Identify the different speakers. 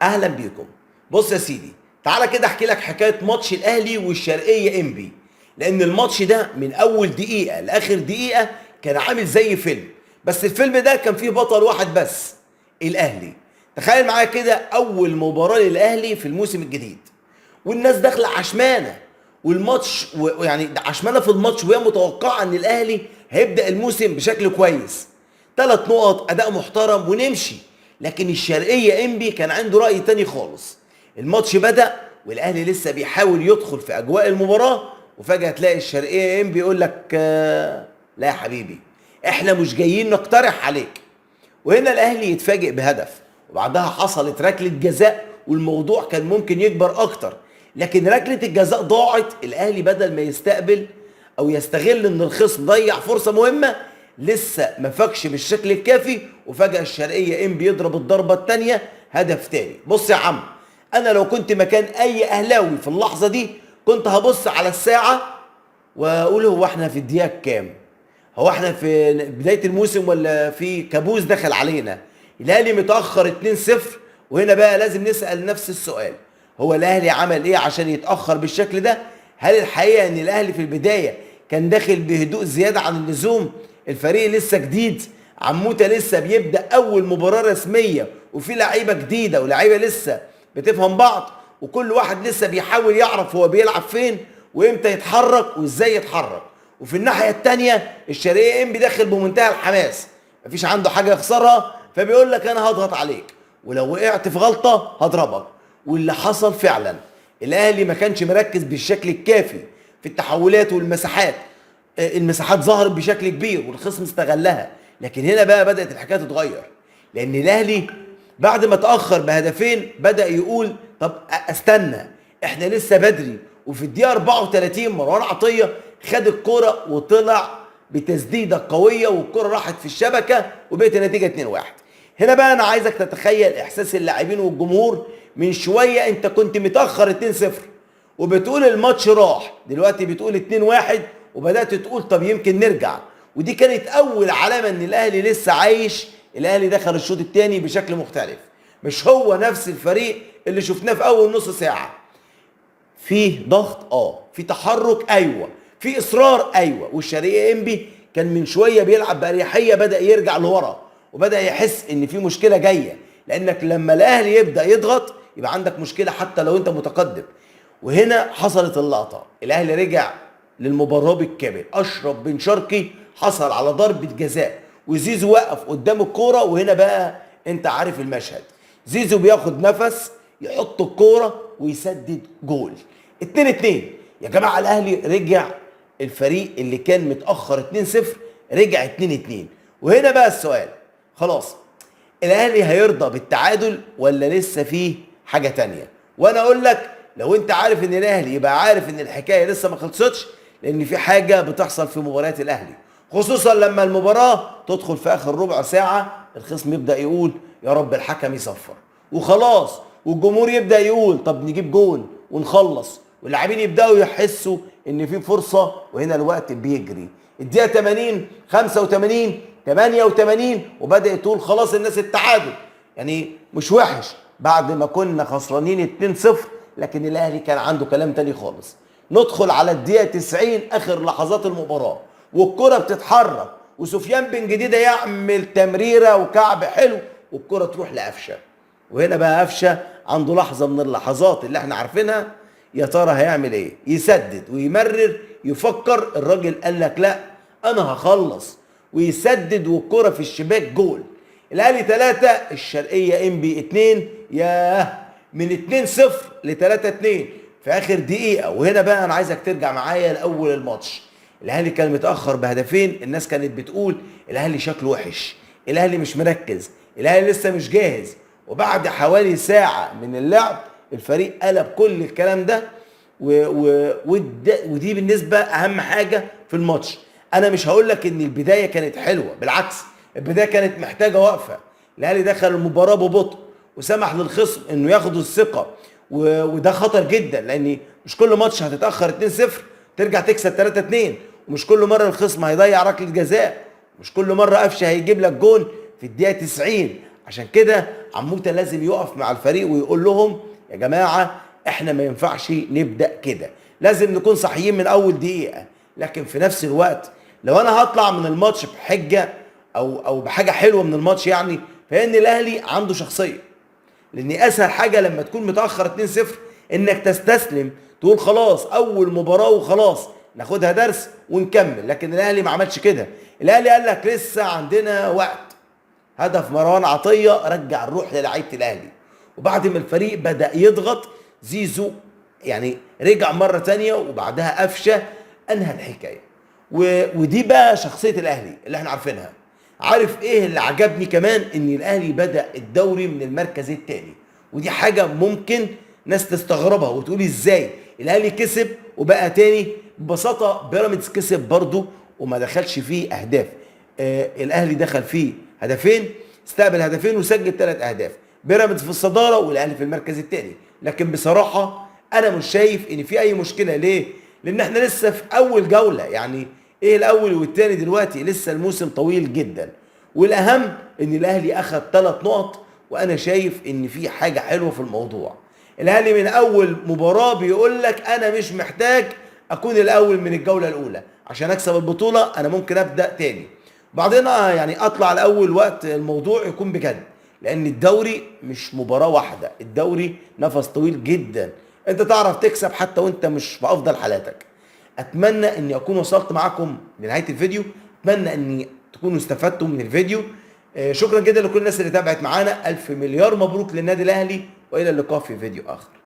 Speaker 1: اهلا بيكم. بص يا سيدي، تعالى كده احكي لك حكاية ماتش الاهلي والشرقية انبي، لان الماتش ده من اول دقيقة لاخر دقيقة كان عامل زي فيلم، بس الفيلم ده كان فيه بطل واحد بس، الاهلي. تخيل معايا كده اول مباراة للاهلي في الموسم الجديد، والناس داخله عشمانه، والماتش ويعني عشمانه في الماتش، وهي متوقعه ان الاهلي هيبدا الموسم بشكل كويس، 3 نقط، اداء محترم ونمشي. لكن الشرقية انبي كان عنده راي تاني خالص. الماتش بدا والاهلي لسه بيحاول يدخل في اجواء المباراه، وفجاة تلاقي الشرقية انبي يقول لك لا يا حبيبي، احنا مش جايين نقترح عليك. وهنا الاهلي يتفاجئ بهدف، وبعدها حصلت ركلة جزاء، والموضوع كان ممكن يكبر اكتر، لكن ركلة الجزاء ضاعت. الاهلي بدل ما يستقبل او يستغل ان الخصم ضيع فرصة مهمه، لسه ما فكش بالشكل الكافي، وفجاة الشرقية انبي يضرب الضربة الثانيه، هدف تاني. بص يا عم، انا لو كنت مكان اي اهلاوي في اللحظة دي كنت هبص على الساعة واقول هو احنا في الدقيقة كام؟ هو احنا في بداية الموسم ولا في كابوس دخل علينا؟ الاهلي متاخر 2-0. وهنا بقى لازم نسال نفس السؤال، هو الاهلي عمل ايه عشان يتاخر بالشكل ده؟ هل الحقيقة ان الاهلي في البداية كان داخل بهدوء زيادة عن اللزوم؟ الفريق لسه جديد، عموتة لسه بيبدا اول مباراة رسمية، وفي لعيبة جديدة ولاعيبه لسه بتفهم بعض، وكل واحد لسه بيحاول يعرف هو بيلعب فين وامتى يتحرك وازاي يتحرك. وفي الناحية الثانية الشرقية انبي داخل بمنتهى الحماس، مفيش عنده حاجة يخسرها، فبيقول لك انا هضغط عليك، ولو وقعت في غلطه هضربك. واللي حصل فعلا، الاهلي ما كانش مركز بالشكل الكافي في التحولات والمساحات. المساحات ظهرت بشكل كبير والخصم استغلها. لكن هنا بقى بدات الحكاية تتغير، لان الاهلي بعد ما تاخر بهدفين بدا يقول طب استنى، احنا لسه بدري. وفي الدقيقة 34 مروان عطية خد الكرة وطلع بتسديده قوية، والكره راحت في الشبكة، وبقت النتيجة 2-1. هنا بقى انا عايزك تتخيل احساس اللاعبين والجمهور. من شوية انت كنت متاخر 2-0 وبتقول الماتش راح، دلوقتي بتقول 2-1 وبدات تقول طب يمكن نرجع. ودي كانت اول علامة ان الاهلي لسه عايش. الاهلي دخل الشوط الثاني بشكل مختلف، مش هو نفس الفريق اللي شفناه في اول نص ساعة. فيه ضغط، في تحرك، ايوه، في اصرار، ايوه. والشرقية انبي كان من شوية بيلعب باريحية، بدا يرجع لورا وبدا يحس ان في مشكلة جاية، لانك لما الاهلي يبدا يضغط يبقى عندك مشكلة حتى لو انت متقدم. وهنا حصلت اللقطة، الاهلي رجع للمباراة بالكامل. اشرف بن شرقي حصل على ضربه جزاء، وزيزو وقف قدام الكورة. وهنا بقى انت عارف المشهد، زيزو بياخد نفس، يحط الكورة ويسدد جول. 2-2 يا جماعة. الاهلي رجع، الفريق اللي كان متاخر 2-0 رجع 2-2. وهنا بقى السؤال، خلاص الاهلي هيرضى بالتعادل ولا لسه فيه حاجة تانية؟ وانا اقول لك لو انت عارف ان الاهلي يبقى عارف ان الحكاية لسه ما خلصتش، لان في حاجة بتحصل في مباريات الاهلي، خصوصا لما المباراة تدخل في اخر ربع ساعة، الخصم يبدا يقول يا رب الحكم يصفر وخلاص، والجمهور يبدا يقول طب نجيب جون ونخلص، واللاعبين يبداوا يحسوا ان في فرصة. وهنا الوقت بيجري، الدقيقة 80، 85، 88، وبدات تقول خلاص الناس التعادل يعني مش وحش بعد ما كنا خسرانين 2-0. لكن الاهلي كان عنده كلام تاني خالص. ندخل على الدقيقة 90، اخر لحظات المباراة، والكره بتتحرك، وسفيان بن جديدة يعمل تمريره وكعب حلو، والكره تروح لقفشه. وهنا بقى قفشه عنده لحظة من اللحظات اللي احنا عارفينها، يا ترى هيعمل ايه؟ يسدد ويمرر، يفكر. الراجل قال لك لا انا هخلص، ويسدد والكره في الشباك، جول. الاهلي 3، الشرقية انبي 2. ياه، من 2-0 ل 3-2 في اخر دقيقة. وهنا بقى انا عايزك ترجع معايا لاول الماتش. الاهلي كان متاخر بهدفين، الناس كانت بتقول الاهلي شكله وحش، الاهلي مش مركز، الاهلي لسه مش جاهز. وبعد حوالي ساعة من اللعب الفريق قلب كل الكلام ده. ودي بالنسبة اهم حاجة في الماتش. انا مش هقول لك ان البداية كانت حلوة، بالعكس البداية كانت محتاجه وقفه. الاهلي دخل المباراة ببطء وسمح للخصم انه ياخد الثقة، وده خطر جدا، لان مش كل ماتش هتتاخر 2-0 ترجع تكسب 3-2، ومش كل مرة الخصم هيضيع ركلة جزاء، مش كل مرة قفشه هيجيب لك جون في الدقيقة 90. عشان كده عموتة لازم يقف مع الفريق ويقول لهم يا جماعة احنا ما ينفعش نبدا كده، لازم نكون صحيين من اول دقيقة. لكن في نفس الوقت لو انا هطلع من الماتش بحجة او بحاجة حلوة من الماتش يعني، فان الاهلي عنده شخصية. لان اسهل حاجة لما تكون متاخر 2-0 انك تستسلم، تقول خلاص اول مباراة وخلاص ناخدها درس ونكمل. لكن الاهلي ما عملش كده، الاهلي قال لك لسه عندنا وقت. هدف مروان عطية رجع الروح للاعيبه الاهلي، وبعد ما الفريق بدا يضغط زيزو يعني رجع مرة تانية، وبعدها قفشه انهى الحكاية. ودي بقى شخصية الاهلي اللي احنا عارفينها. عارف ايه اللي عجبني كمان؟ ان الاهلي بدا الدوري من المركز الثاني، ودي حاجة ممكن ناس تستغربها وتقول ازاي الاهلي كسب وبقى تاني. ببساطة بيراميدز كسب برضه وما دخلش فيه اهداف. الاهلي دخل فيه هدفين، استقبل هدفين وسجل 3 اهداف. بيراميدز في الصدارة والاهلي في المركز الثاني. لكن بصراحة انا مش شايف ان في اي مشكلة. ليه؟ لان احنا لسه في اول جولة، يعني ايه الاول والثاني دلوقتي؟ لسه الموسم طويل جدا. والاهم ان الاهلي اخذ 3 نقط، وانا شايف ان في حاجة حلوة في الموضوع. الاهلي من اول مباراة بيقول لك انا مش محتاج اكون الاول من الجولة الاولى عشان اكسب البطولة، انا ممكن ابدا تاني بعدين يعني اطلع الاول وقت الموضوع يكون بجد. لان الدوري مش مباراة واحدة، الدوري نفس طويل جدا، انت تعرف تكسب حتى وانت مش في افضل حالاتك. اتمنى اني اكون وصلت معاكم لنهاية الفيديو، اتمنى اني تكونوا استفدتوا من الفيديو. شكرا جدا لكل الناس اللي تابعت معانا. 1000 مليار مبروك للنادي الاهلي، والى اللقاء في فيديو اخر.